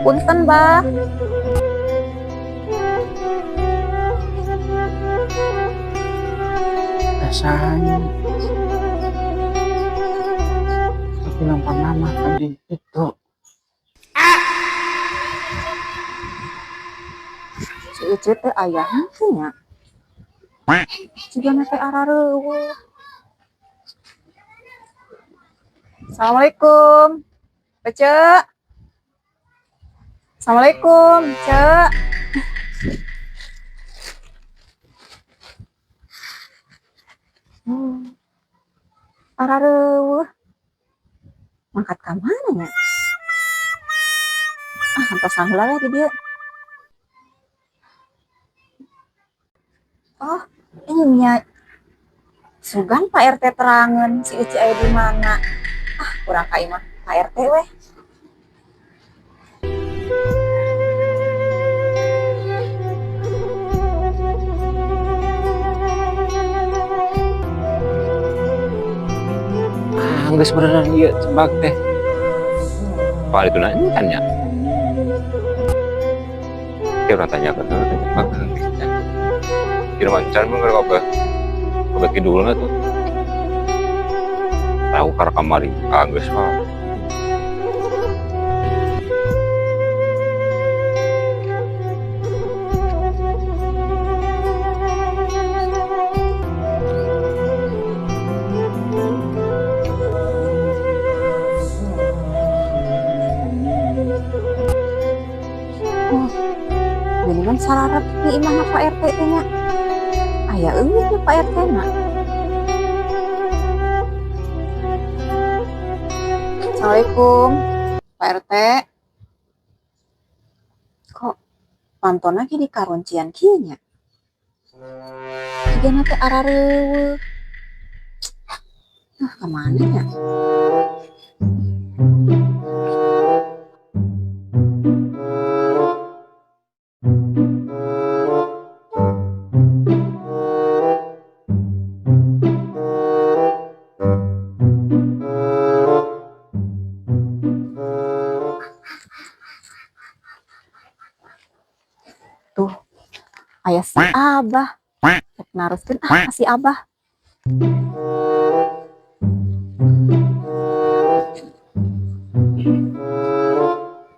Punten, Bah. Rasanya. Aku bilang pak mama tadi itu. Si Ece teh aya henteu nya? Jigana teh arareuweuh. Assalamualaikum. Ece. Assalamualaikum, Ce. Arareuweuh. Mangkat ka mana nya? Ah, antosan heula we di dieu. Oh, ini sugan Pak RT terangeun si Uci aya di mana. Ah, kurang ka imah Pak RT weh. Ah, geus beneran ieu cebak teh. Pak itu nanya kan ya. Dia orang tanya ke tuh, cebak ya. Kira mancan mun keur ke kidulna tuh. Tahu kar kamari, ah geus mah. Oh, geuningan sararep di imahna Pak RT teh nya. Aya eueuh nya Pak RT na. Assalamualaikum, Pak RT. Kok pantona ge di karoncian kieu nya? Jigana teh arareuweuh. Ah, ka mana nya? Tuh, aya si Abah. Rek naroskeun ah ka si Abah.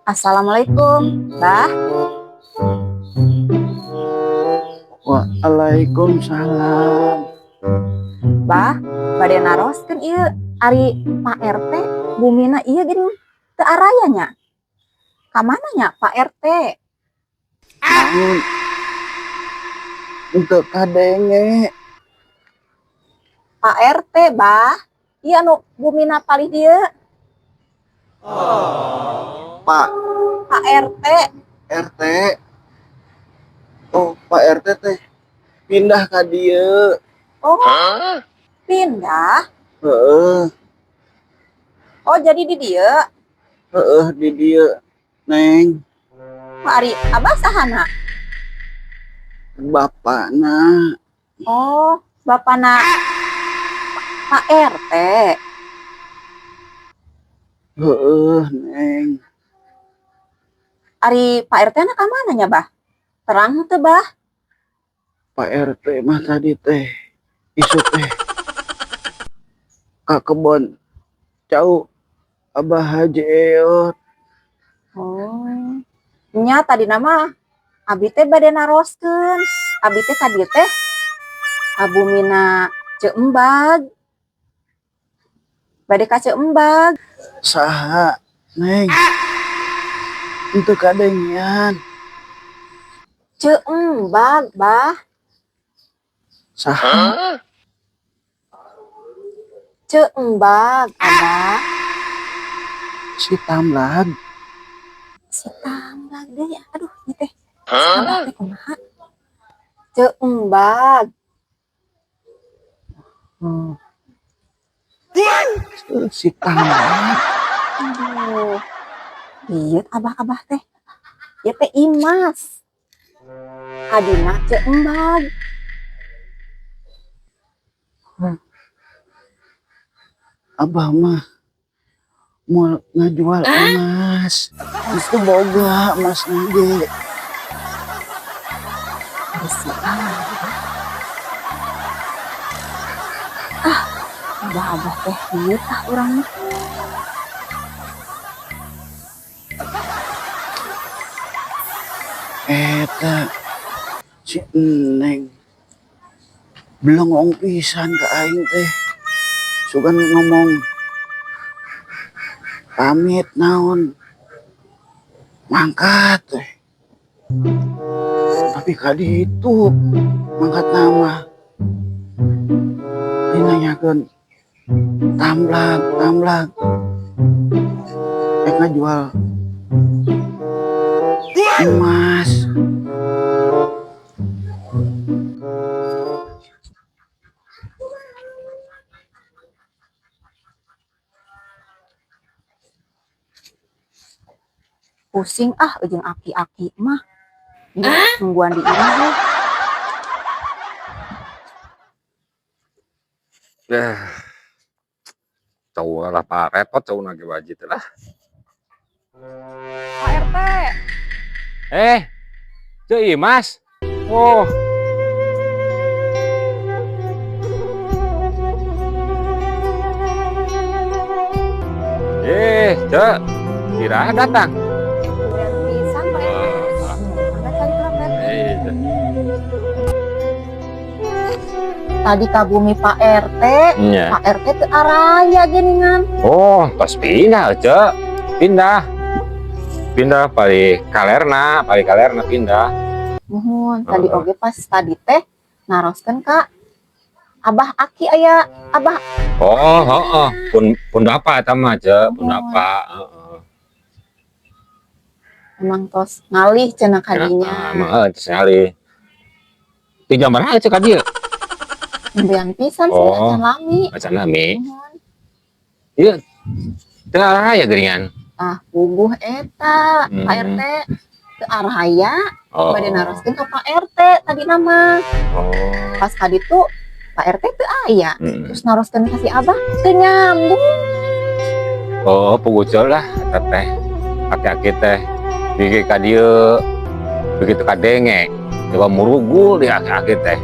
Assalamualaikum, Bah. Waalaikumsalam. Bah, bade naroskeun ieu ari Pak RT bumina ieu geuning teu araya nya. Ka mana nya Pak RT? Naon? Untuk kadenge. Pak RT, Bah. Ieu anu bumina palih dieu. Pak Pak RT. RT. Oh, Pak RT teh pindah ka dieu. Oh, pindah? Heeh. Oh, jadi di dieu? Heeh, di dieu, Neng. Pak ari Abah sahana? Bapakna. Oh, bapana Pak RT. Heeh, Neng. Ari Pak RT na ka mana nya, Bah? Terang teu, Bah? Pak RT mah tadi teh isuk teh ka kebon cau Abah Haji Eot. Oh. Nya tadi nama abi teh bade naroskeun. Abi teh ka dieu teh ka bumina Ceu Embag. Bade ka Ceu Embag. Saha, Neng? Untuk kadengean. Ceu Embag, Bah. Saha? Ceu Embag, Abah. Si Tamlag. Si Tamlag deui. Aduh, ieu teh. Si Abah teh kumaha? Ceu Embag. Oh. Si Tamlag. Aduh. Ieu abah-abah teh. Ieu teh Imas. Adina Ceu Embag. Abah mah mau ngajual emas. Geus teu boga emasna ge. Besi. Ah, abah-abah teh ieu tah urang mah. Eta si Neng belengong pisan ka aing teh. Sugan ngomong pamit naon mangkat teh. Tapi kaditu mangkat nama dinanyakeun tamblag tamblag rek ngajual emas. Pusing ah jeung aki-aki mah. Nungguan di imah we. Eh. Cowok lah pak repot cowok lagi wajib lah. Pak RT. Eh, Ceu Imas. Oh. Eh, Ceu, kira datang. Pisan Pak RT. Ah, Mangga calik lah, Pak RT. eh, Ceu. Tadi ka bumi Pak RT, Iya. Pak RT teu araya geuningan. Oh, pas pindah, Ceu. Pindah. Pindah pali kalerna pindah. Muhun, tadi Heeh. oge pas tadi teh naroskeun ka Abah Aki aya Abah. Oh, heeh, pun pun bapak eta mah, Ceu, pun Oh. bapak, heeh. Emang tos ngalih cenah ka dinya. Heeh, emang heuh tos ngalih. Ti jam berapa Ceu ka dieu? Nembean pisan sih Oh. acan lami. Acan lami. Muhun. Ieu teu araya geuningan. Ah, puguh eta, Pak RT teu araya Oh. bade naroskeun ka Pak RT tadi nama. Oh. Pas ka ditu Pak RT teu aya. Hmm. Terus naroskeun ka si Abah teu nyambung. Oh, puguh ceu lah eta teh. Aki-aki teh bigi ka dieu begitu kadenge coba murugul di aki-aki teh.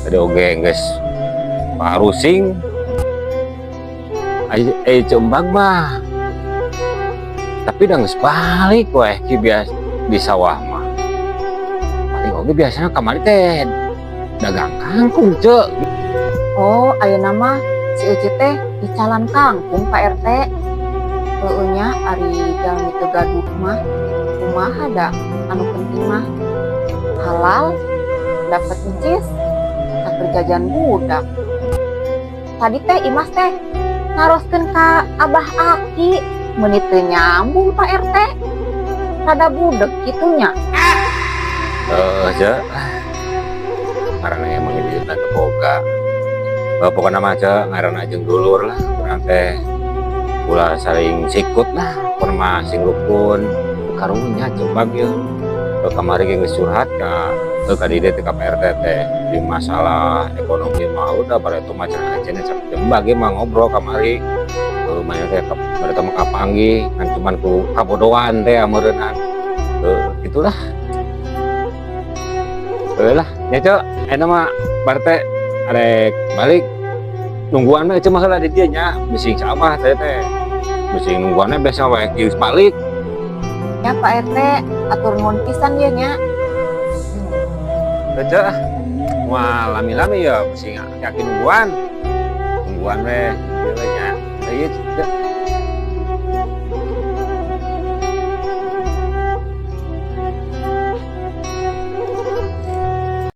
Tadi oge geus parusing. Ai ceumbag mah. Tapi udah geus balik weh ki bias di sawah mah. Paling oge biasanya kamari teh dagang kangkung, Ceu. Oh, ayeuna mah si Ece teh dicalan kangkung Pak RT. Heueuh nya ari jalmi teu gaduh mah kumaha da anu penting mah halal dapet encis keur jajan budak. Tadi teh Imas teh naroskeun ka Abah Aki meuni teu nyambung Pak RT. Rada budek kitu nya. Heeh, Ceu. Ngaranna emang di teu boga. Pokokna mah Ceu ngaranna jeung dulur lah urang teh ulah saling sikut lah pokona mah sing rukun karunya coba ieu. Kamari ge geus curhat ka di dieu teh ka Pak RT teh di masalah ekonomi mah udah bareto mah cenah cenah cak jembag ge mah ngobrol kamari. Mah teh bareto mah kapanggih ngan cuman ku kabodohan teh ameureunan. Gitulah. Heuh lah, nya Ceu, ayeuna mah Pak RT arek balik nungguan mah Ceu mah heula di dieu nya, bisi ceramah teh teh. Bisi nungguanna biasa wae geus balik. Ya Pak RT, atur nuhun pisan ieu nya. Teu Ceu, moal lami-lami ya bisi yakin nungguan. Nungguan we ieu we nya. Ieu Ceu.